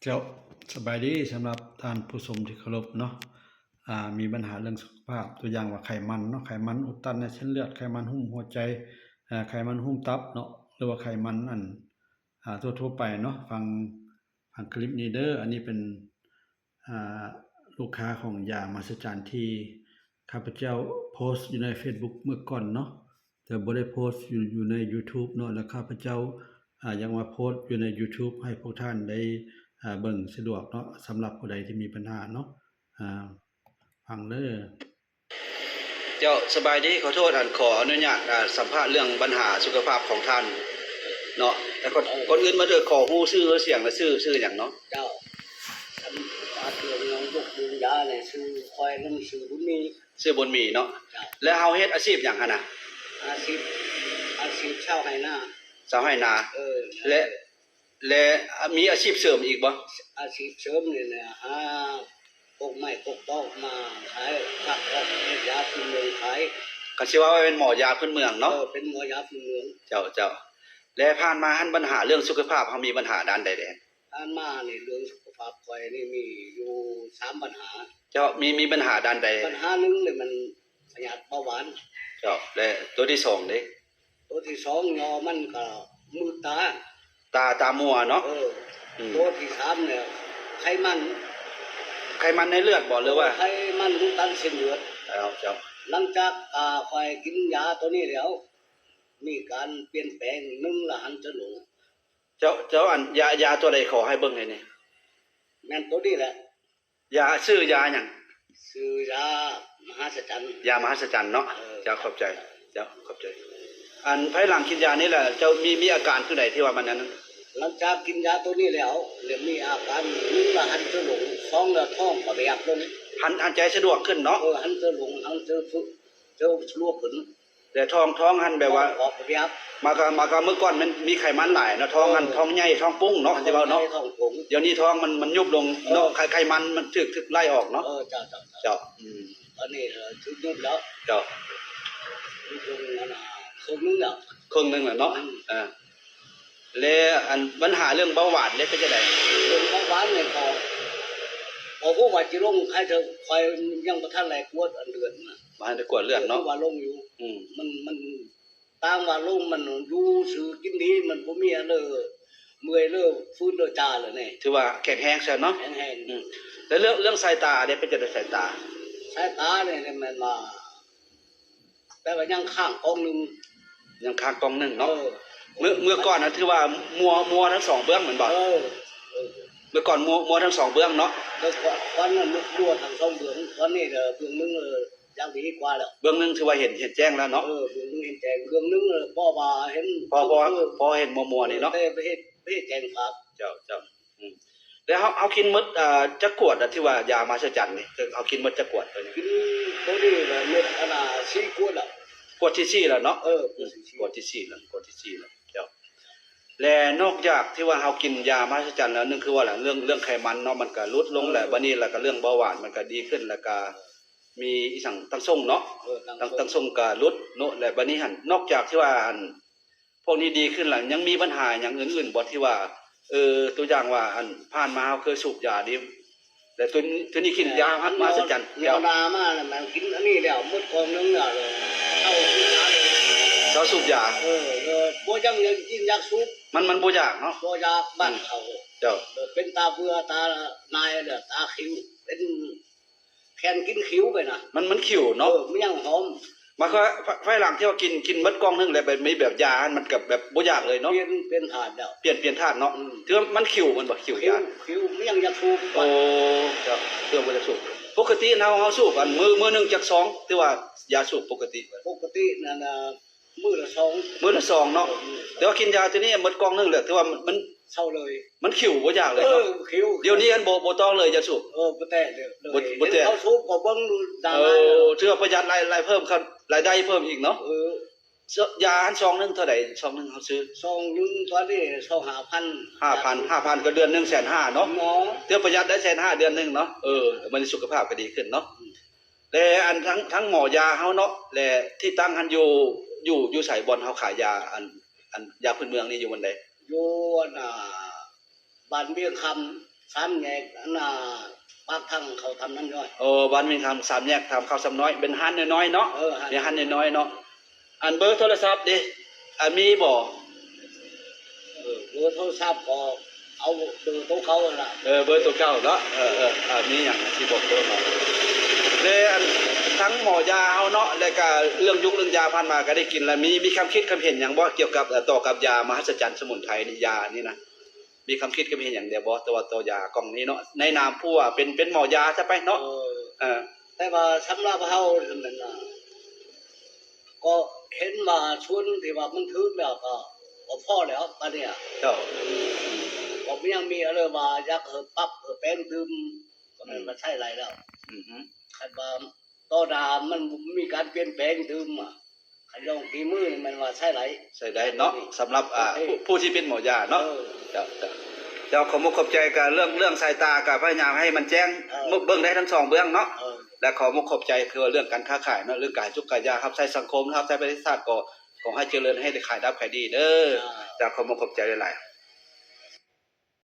ເຈົ້າ ສະບາຍດີສຳລັບທ່ານຜູ້ຊົມທີ່ເຄົາລົບເນາະ. ອ່າ ມີບັນຫາເລື່ອງສຸຂະພາບ ຕົວຢ່າງວ່າໄຂມັນເນາະ, ໄຂມັນອຸດຕັນໃນເສັ້ນເລືອດ, ໄຂມັນຫຸ້ມຫົວໃຈ, ເອີ ໄຂມັນຫຸ້ມຕັບເນາະ ຫຼືວ່າໄຂມັນອັນ ອ່າ ທົ່ວໆໄປເນາະ. ຟັງ ຟັງຄລິບນີ້ເດີ. ອັນນີ້ເປັນ ອ່າ ລູກຄ້າຂອງຢາມະຫັດສະຈັນທີ່ຂ້າພະເຈົ້າໂພສຢູ່ໃນເຟສບຸກເມື່ອກ່ອນເນາະ, ແຕ່ບໍ່ໄດ້ໂພສຢູ່ ຢູ່ໃນຢູທູບເນາະ. ແລະ ຂ້າພະເຈົ້າ ອ່າ ຢາກມາໂພສຢູ່ໃນຢູທູບໃຫ້ພວກທ່ານໄດ້ ອ່າ ເບິ່ງສະດວກເນາະ, ສຳລັບຜູ້ໃດທີ່ມີບັນຫາເນາະ. ອ່າ ຟັງເດີ. ເຈົ້າ ສະບາຍດີ. ຂໍໂທດ ອັນ ຂໍອະນຸຍາດ ອ່າ ສຳພາດເລື່ອງບັນຫາສຸຂະພາບຂອງທ່ານເນາະ. ແຕ່ກ່ອນ ເອີ ກ່ອນອື່ນມາເດີ ຂໍຮູ້ຊື່ ເອີ ສຽງ ແລະ ຊື່ ຊື່ຫຍັງເນາະ? ເຈົ້າ ສຳພາດເລື່ອງ ເລື່ອງຢານີ້ ຊື່ ຂ້ອຍນັ້ນຊື່ບຸນມີ. ຊື່ບຸນມີເນາະ. ເຈົ້າ ແລ້ວເຮົາເຮັດອາຊີບຫຍັງຫັ້ນນະ? ອາຊີບ ອາຊີບຊາວໄຮ່ນາ. ຊາວໄຮ່ນາ. ເອີ ແລະ ແລະ ມີອາຊີບເສີມອີກບໍ່? ອາຊີບເສີມນີ້ແຫຼະ ຫາກົກໄມ້ກົກຕອກມາຂາຍ, ຜັກອອກເຮັດຢາພື້ນເມືອງຂາຍ. ກໍຊິວ່າເປັນໝໍຢາພື້ນເມືອງເນາະ? ເອີ ເປັນໝໍຢາພື້ນເມືອງ. ເຈົ້າ ເຈົ້າ. ແລະ ຜ່ານມາຫັ້ນ ບັນຫາເລື່ອງສຸຂະພາບເຮົາມີບັນຫາດ້ານໃດແດ່? ຜ່ານມານີ້ເລື່ອງສຸຂະພາບຂ້ອຍນີ້ມີຢູ່ສາມບັນຫາ. ເຈົ້າ ມີ ມີບັນຫາດ້ານໃດ? ບັນຫາໜຶ່ງນີ້ມັນພະຍາດເບົາຫວານ. ເຈົ້າ ແລະ ຕົວທີສອງເດ? ຕົວທີສອງຍໍມັນກໍມືດຕາ. ຕາ ຕາມົວເນາະ? ເອີ ອືມ. ຕົວທີສາມນີ້ໄຂມັນ. ໄຂມັນໃນເລືອດບໍ່ ຫຼືວ່າ? ເອີ ໄຂມັນອຸດຕັນເສັ້ນເລືອດ. ເຈົ້າ ເຈົ້າ. ຫຼັງຈາກ ອ່າ ຂ້ອຍກິນຢາຕົວນີ້ແລ້ວ ມີການປ່ຽນແປງ. ໜຶ່ງລະຫັນຈະຫຼົງ. ເຈົ້າ ເຈົ້າ ອັນ ຢາ ຢາຕົວໃດ ຂໍໃຫ້ເບິ່ງໃຫ້ແດ່? ແມ່ນຕົວນີ້ແຫຼະ. ຢາ ຊື່ຢາຫຍັງ? ຊື່ຢາມະຫັດສະຈັນ. ຢາມະຫັດສະຈັນເນາະ. ເອີ ເຈົ້າ ຂອບໃຈ ເຈົ້າ ຂອບໃຈ. ອັນ ພາຍຫຼັງກິນຢານີ້ແຫຼະ ເຈົ້າມີ ມີອາການຄືໃດທີ່ວ່າມັນອັນນັ້ນ? ຫຼັງຈາກກິນຢາໂຕນີ້ແລ້ວ ແລ້ວມີອາການ ໜຶ່ງລະຫັນໃຈຫຼົງ, ສອງລະທ້ອງກໍແວບລົງ. ຫັນ ຫັນໃຈສະດວກຂຶ້ນເນາະ. ເອີ ຫັນໃຈຫຼົງ ຫັນໃຈ ເຈີສະດວກຂຶ້ນ. ແຕ່ທ້ອງ ທ້ອງຫັ້ນແບບວ່າ ອອກປະຫຍັດ ມາກະ ມາກະ ເມື່ອກ່ອນມັນມີໄຂມັນຫຼາຍເນາະ, ທ້ອງຫັ້ນ ເອີ ທ້ອງໃຫຍ່ ທ້ອງປຸ້ງເນາະ ເອີ ທີ່ເວົ້າເນາະ. ທ້ອງໃຫຍ່ ທ້ອງປຸ້ງ. ດຽວນີ້ທ້ອງມັນ ມັນຍຸບລົງເນາະ. ເອີ ໄຂ ໄຂມັນມັນຖືກ ຖືກໄລ່ອອກເນາະ. ເອີ ເຈົ້າ ເຈົ້າ ເຈົ້າ. ອືມ ຕອນນີ້ ເອີ ຖືກຍຸບແລ້ວ. ເຈົ້າ ຍຸບລົງອັນນ່າ ເຄິ່ງໜຶ່ງແລ້ວ. ເຄິ່ງໜຶ່ງແລ້ວເນາະ. ອືມ ເອີ ແລະ ອັນ ບັນຫາເລື່ອງເບົາຫວານເດ ເປັນຈັ່ງໃດ? ເລື່ອງເບົາຫວານນີ້ກໍ ບໍ່ຮູ້ວ່າຊິລົງ ໃຫ້ເຖິງ ຂ້ອຍຍັງບໍ່ທັນໄດ້ກວດອັນເລືອດນະ. ບໍ່ທັນໄດ້ກວດເລືອດເນາະ. ເອີ ຄືວ່າລົງຢູ່. ອືມ ມັນ ມັນຕ່າງວ່າລົງ ມັນຢູ່ຊື່ກິນດີ ມັນບໍ່ມີອັນເລີ ເມື່ອຍເລີ ຟື້ນເລີ ຈາເລີນີ້. ຖືວ່າແຂງແຮງຊະເນາະ. ແຂງແຮງ. ອືມ ແລ້ວເລື່ອງ ເລື່ອງສາຍຕາເດ ເປັນຈັ່ງໃດສາຍຕາ? ສາຍຕານີ້ແມ່ນວ່າ ແປວ່າຍັງຄ້າງກ້ອງໜຶ່ງ. ຍັງຄ້າງກ້ອງໜຶ່ງເນາະ. ເອີ ເມື່ອ ເມື່ອກ່ອນນັ້ນຖືວ່າມົວ ມົວທັງສອງເບື້ອງແມ່ນບໍ່? ເອີ ເອີ ເມື່ອກ່ອນມົວ ມົວທັງສອງເບື້ອງເນາະ. ແລ້ວກ່ອນ ກ່ອນນັ້ນມົວທັງສອງເບື້ອງ, ຕອນນີ້ເອີ ເບື້ອງໜຶ່ງເອີ ຢ່າງດີກວ່າແລ້ວ. ເບື້ອງໜຶ່ງຖືວ່າເຫັນ ເຫັນແຈງແລ້ວເນາະ. ເອີ ເບື້ອງໜຶ່ງເຫັນແຈງ, ເບື້ອງໜຶ່ງເອີ ບໍ່ວ່າເຫັນ ພໍ ພໍ ພໍເຫັນມົວໆນີ້ເນາະ. ເອີ ແຕ່ໄປເຮັດ ໄປເຮັດແຈງພາບ. ເຈົ້າ ເຈົ້າ. ອືມ ແລ້ວເຮົາ ເຮົາກິນໝົດ ເອີ ຈັກຂວດ ທີ່ວ່າຢາມະຫັດສະຈັນນີ້ ເຮົາກິນໝົດຈັກຂວດໂຕນີ້? ກິນໂຕນີ້ລະເມັດອັນນ່າ ສີ່ຂວດລະ. ຂວດທີສີ່ແລ້ວເນາະ. ເອີ ຂວດທີສີ່ ຂວດທີສີ່ແລ້ວ ຂວດທີສີ່ແລ້ວ. ເຈົ້າ ແລະ ນອກຈາກທີ່ວ່າເຮົາກິນຢາມະຫັດສະຈັນແລ້ວ ໜຶ່ງຄືວ່າລະ ເລື່ອງ ເລື່ອງໄຂມັນເນາະ ມັນກະຫຼຸດລົງ. ເອີ ແລະ ບາດນີ້ລະກະເລື່ອງເບົາຫວານມັນກະດີຂຶ້ນ ລະກະມີອີ່ສັງ ຕັງຊົງເນາະ. ເອີ ຕັງ ຕັງຊົງ ຕັງຊົງກະຫຼຸດເນາະ. ແລະ ບາດນີ້ຫັ້ນ ນອກຈາກທີ່ວ່າ ອັນ ພວກນີ້ດີຂຶ້ນລະ ຍັງມີບັນຫາຫຍັງອື່ນໆບໍ່ ທີ່ວ່າ ເອີ ຕົວຢ່າງວ່າ ອັນ ຜ່ານມາເຮົາເຄີຍສູບຢານີ້ ແລະ ຕົວ ຕົວນີ້ກິນຢາມະຫັດສະຈັນ ແລ້ວໜ້າມາລະ ແມ່ນກິນອັນນີ້ແລ້ວ ໝົດກ່ອງໜຶ່ງແລ້ວ ເຊົາສູບຢາເລີຍ. ເຊົາສູບຢາ. ເອີ ບໍ່ຍັງ ຍັງກິນຢາສູບ. ມັນ ມັນບໍ່ຢາກເນາະ. ບໍ່ຢາກ ບາດເຂົ້າ. ເຈົ້າ. ເປັນຕາເບື່ອ ຕາໜ່າຍ ແລ້ວຕາຂິວ ເປັນ ແຄນກິນຂິວໄປນະ. ມັນ ມັນຂິວເນາະ. ເອີ ມັນຍັງຫອມ. ໝາຍຄວາມວ່າ ພາຍຫຼັງທີ່ວ່າກິນ ກິນໝົດກ່ອງໜຶ່ງແລ້ວ ແບບ ມີແບບຢາຫັ້ນ ມັນກະແບບບໍ່ຢາກເລີຍເນາະ. ປ່ຽນ ປ່ຽນທາດແລ້ວ. ປ່ຽນ ປ່ຽນທາດເນາະ. ອືມ ຖືວ່າມັນຂິວແມ່ນບໍ່? ຂິວຢາ. ຂິວ ຂິວ ມັນຍັງຢາກສູບ. ໂອ້ ເຈົ້າ. ຖືວ່າບໍ່ຢາກສູບ. ປົກກະຕິເຮົາ ເຮົາສູບ ອັນ ມື້ ມື້ໜຶ່ງຈັກຊອງ? ຖືວ່າຢາສູບປົກກະຕິ. ປົກກະຕິນັ້ນນະ ມື້ລະຊອງ. ມື້ລະຊອງເນາະ. ເອີ ແຕ່ວ່າກິນຢາໂຕນີ້ໝົດກ່ອງໜຶ່ງແລ້ວ ຖືວ່າມັນ ມັນເຊົາເລີຍ. ມັນຂິວບໍ່ຢາກເລີຍເນາະ. ເອີ ຂິວ. ດຽວນີ້ອັນ ບໍ່ ບໍ່ຕ້ອງເລີຍຢາສູບ. ເອີ ບໍ່ແຕະເລີຍ. ບໍ່ ບໍ່ແຕະ. ເຂົາສູບກໍເບິ່ງຢູ່ໜ້າ. ເອີ ຖືວ່າປະຢັດລາຍ ລາຍເພີ່ມ ລາຍໄດ້ເພີ່ມອີກເນາະ. ເອີ ຢາອັນຊອງໜຶ່ງເທົ່າໃດ? ຊອງໜຶ່ງເຮົາຊື້ ຊອງໜຶ່ງຕອນນີ້ຊອງຫ້າພັນ. ຫ້າພັນ ຫ້າພັນ ກໍເດືອນໜຶ່ງແສນຫ້າເນາະ. ຖືວ່າປະຢັດໄດ້ແສນຫ້າເດືອນໜຶ່ງເນາະ. ເອີ ບັດນີ້ສຸຂະພາບກໍດີຂຶ້ນເນາະ. ແລະ ອັນ ທັງ ທັງໝໍຢາເຮົາເນາະ ແລະ ທີ່ຕັ້ງຫັ້ນຢູ່ ຢູ່ ຢູ່ໃສ ບ່ອນເຮົາຂາຍຢາ ອັນ ອັນ ຢາພື້ນເມືອງນີ້ຢູ່ບ່ອນໃດ? ຢູ່ອັນນ່າ ບ້ານວຽງຄຳ. ສາມແຍກອັນນ່າ ປາກທາງເຂົ້າຖ້ຳນ້ຳນ້ອຍ. ເອີ ບ້ານເວງຄຳ ສາມແຍກທາງເຂົ້າຖ້ຳນ້ອຍ ເປັນຮ້ານນ້ອຍໆເນາະ. ເອີ ຮ້ານ ເປັນຮ້ານນ້ອຍໆເນາະ. ອັນເບີໂທລະສັບເດ ອັນມີບໍ່? ເອີ ເບີໂທລະສັບກໍເອົາເບີໂຕເກົ່າຫັ້ນລະ. ເອີ ເບີໂຕເກົ່າເນາະ. ເອີໆ ອາ ມີຫຍັງຊິບອກເພີ່ມເນາະ? ແລະ ອັນທັງໝໍຢາເຮົາເນາະ ແລະກະເລື່ອງຢູກເລື່ອງຢາຜ່ານມາກະໄດ້ກິນລະ ມີ ມີຄຳຄິດຄຳເຫັນຫຍັງບໍ່ ກ່ຽວກັບ ເອີ ຕໍ່ກັບຢາມະຫັດສະຈັນສະໝຸນໄພນີ້ ຢານີ້ນະ? ມີຄຳຄິດຄຳເຫັນຫຍັງແດ່ບໍ່ ຕໍ່ ຕໍ່ຢາກ່ອງນີ້ເນາະ ໃນນາມຜູ້ວ່າເປັນ ເປັນໝໍຢາຊະໄປເນາະ? ເອີ ເອີ ແຕ່ວ່າສຳລັບເຮົາແມ່ນວ່າ ກໍເຫັນວ່າສ່ວນທີ່ວ່າມັນຖືກແລ້ວກໍ ກໍພໍແລ້ວບາດນີ້. ເຈົ້າ ກໍຍັງມີອັນເລີຍວ່າຢາກເອີປັບເອີແປງຕື່ມ ກໍແມ່ນວ່າໃຊ້ໄດ້ແລ້ວ. ອືຮຶ ຄັນວ່າຕໍ່ໜ້າມັນມີການປ່ຽນແປງຕື່ມ ອາ ຄັນລອງຝີມືນີ້ແມ່ນວ່າໃຊ້ໄດ້ ໃຊ້ໄດ້ເນາະ. ສຳລັບ ອາ ໂອເຄ ຜູ້ ຜູ້ທີ່ເປັນໝໍຢາເນາະ. ເອີ ເຈົ້າ ເຈົ້າ ເຈົ້າ ຂອບມຸກຂອບໃຈກະເລື່ອງ ເລື່ອງສາຍຕາກະພະຍາຍາມໃຫ້ມັນແຈ້ງ ເອີ ເບິ່ງໄດ້ທັງສອງເບື້ອງເນາະ. ເອີ ແລະ ຂໍມຸກຂອບໃຈຄືວ່າເລື່ອງການຄ້າຂາຍເນາະ ເລື່ອງການສຸກກາຍາ ຮັບໃຊ້ສັງຄົມ ຮັບໃຊ້ປະເທດຊາດ ກໍຂໍໃຫ້ຈະເລີນ ໃຫ້ໄດ້ຂາຍດາບຂາຍດີເດີ. ເຈົ້າ ເຈົ້າ ຂອບມຸກຂອບໃຈຫຼາຍໆ.